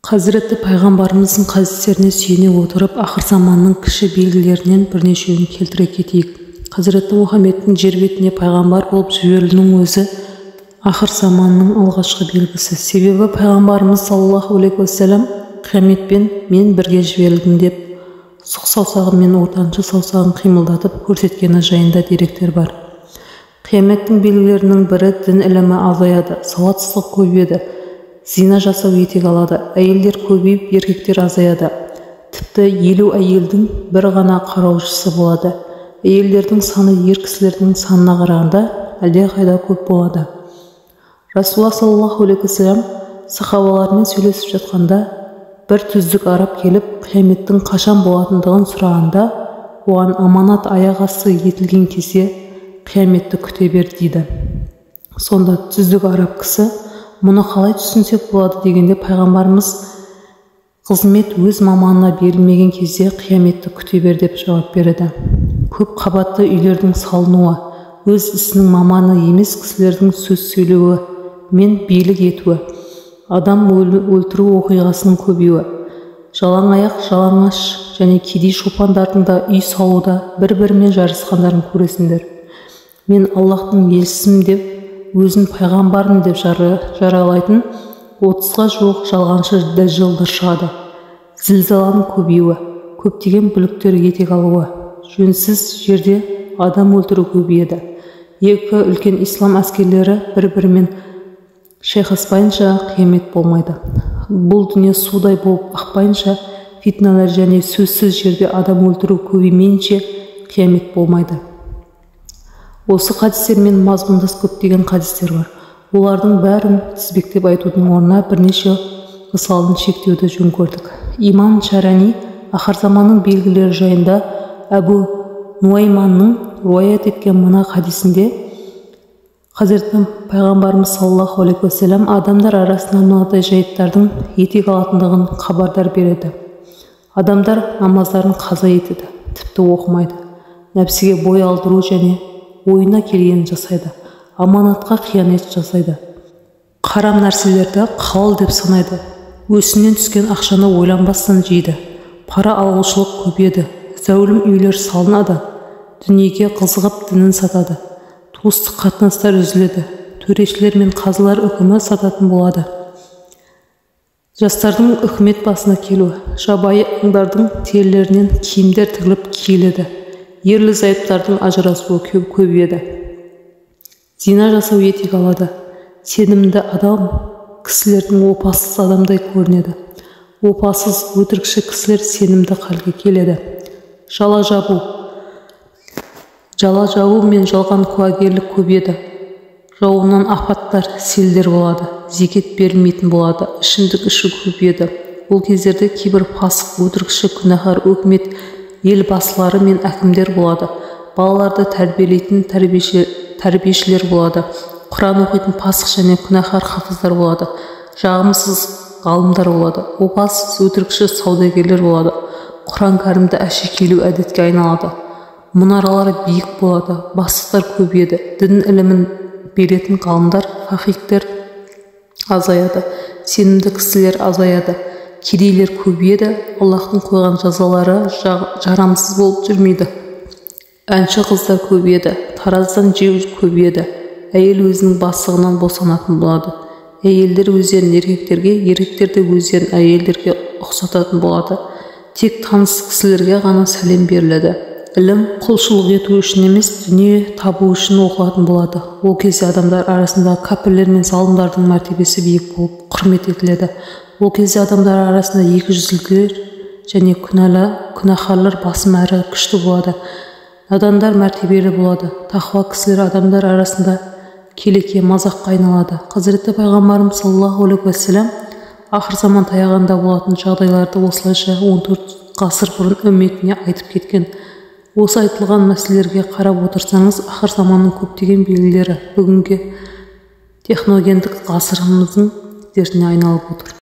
Хазіреті пайғамбарымыздың хадистеріне сүйене отырып, ақырзаманның кіші белгілерінен бірнешеуін келтіре кетейік. Хазіреті Мұхаммедтің жер бетіне пайғамбар болып жіберілуінің өзі ақырзаманның алғашқы белгісі. Себебі пайғамбарымыз саллаллаху алейхи уассалам қияметпен мен бірге жіберілдім деп сұқ саусағы мен ортаншы саусағын қимылдатып көрсеткені жайында деректер бар. Қияметтің белгілерінің бірі дін ілімі азаяды, сауатсыздық көбейеді, зина жасау етек алады, әйелдер көбейіп, еркектер азаяды. Тіпті 50 әйелдің бір ғана қараушысы болады. Әйелдердің саны ер кісілердің санына қарағанда әлдеқайда көп болады. Расулаллах саллаллаху алейхи уассалам сахабаларымен сөйлесіп жатқанда бір түздік араб келіп, қияметтің қашан болатындығын сұрағанда, оған аманат аяқ асты етілген кезде қияметті күте бер дейді. Сонда түздік араб кісі мұны қалай түсінсек болады дегенде, пайғамбарымыз қызмет өз маманына берілмеген кезде қияметті күте бер деп жауап береді. Көп қабатты үйлердің салынуы, өз ісінің маманы емес кісілердің сөз сөйлеуі мен билік етуі, адам өлтіру оқиғасының көбеюі, жалаң аяқ, жалаңаш және кедей шопандардың да үй салуда бір-бірімен жарысқандарын көресіңдер. Мен Аллахтың елшісімін деп, өзін пайғамбармын деп жариялайтын 30-ға жуық жалғаншы дәжжалдар шығады. Зілзаланың көбеюі, көптеген бүліктер етек алуы, жөнсіз жерде адам өлтіру көбейеді. Екі үлкен ислам әскерлері бір-бірімен шайқаспайынша қиямет болмайды. Бұл дүние судай болып ақпайынша, фитналар және сөзсіз жерде адам өлтіру көбеймейінше қиямет болмайды. Осы хадистермен мазмұндас көптеген хадистер бар. Олардың бәрін тізбектеп айтудың орнына бірнеше мысалын шектеуді жөн көрдік. Имам Шарани ақырзаманның белгілері жайында Әбу Нуайманның руаят еткен мына хадисінде Хазіреті пайғамбарымыз саллаллаху алейхи уассалам адамдар арасында мынадай жайттардың етек алатындығын хабардар береді. Адамдар намаздарын қаза етеді, тіпті оқымайды, нәпсіге бой алдыру және ойына келгенін жасайды, аманатқа қиянат жасайды, қарам нәрселерді халал деп санайды, өсімнен түскен ақшаны ойланбастан жейді, пара алушылық көбейеді, зәулім үйлер салынады, дүниеге қызығып дінін сатады, туыстық қатынастар үзіледі, төрешілер мен қазылар үкімі сататын болады. Жастардың үкімет басына келуі, жабайы аңдардың терілерінен киімдер тігіліп киіледі, ерлі-зайыптардың ажырасуы көбейеді, зина жасау етек алады, сенімді адам кісілердің опасыз адамдай көрінеді, опасыз өтірікші кісілер сенімді халге келеді. Жала жабу мен жалған куәгерлік көбейеді, жауыннан апаттар, селдер болады, зекет берілмейтін болады, ішімдік ішу көбейеді. Ол кездерде кейбір пасық, өтірікші, күнәһар өкімет ел басылары мен әкімдер болады, балаларды тәрбиелейтін тәрбиешілер болады, Құран оқитын пасық және күнәһар хафиздар болады, жағымсыз ғалымдар болады, опасыз өтірікші саудагерлер болады, Құран кәрімді әшекейлеу әдетке айналады, мұнаралар биік болады, бастықтар көбейеді, дін ілімін беретін ғалымдар, фақихтер азаяды, сенімді кісілер азаяды, кедейлер көбейеді, Аллахтың қойған жазалары жарамсыз болып жүрмейді. Әнші қыздар көбейеді, тараздан жеу көбейеді, әйел өзінің бастығынан босанатын болады, әйелдер өздерін еркектерге, еркектер де өздерін әйелдерге ұқсататын болады. Тек таныс кісілерге ғана сәлем беріледі. Ілім құлшылық ету үшін емес, дүние табу үшін оқылатын болады. Ол кезде адамдар арасында кәпірлер мен залымдардың мәртебесі биік болып құрмет етіледі. Ол кезде адамдар арасында екіжүзділер және күнәһарлар басым әрі күшті болады. Надандар мәртебелі болады. Тақуа кісілер адамдар арасында келеке мазаққа айналады. Хазіреті пайғамбарымыз саллаллаху алейхи уассалам ақыр заман таяғанда болатын жағдайларды осылайша 14 ғасыр бұрын үмметіне айтып кеткен. Осы айтылған мәселелерге қарап отырсаңыз, ақыр заманның көптеген белгілері бүгінгі техногендік ғасырымыздың дертіне айналып отыр.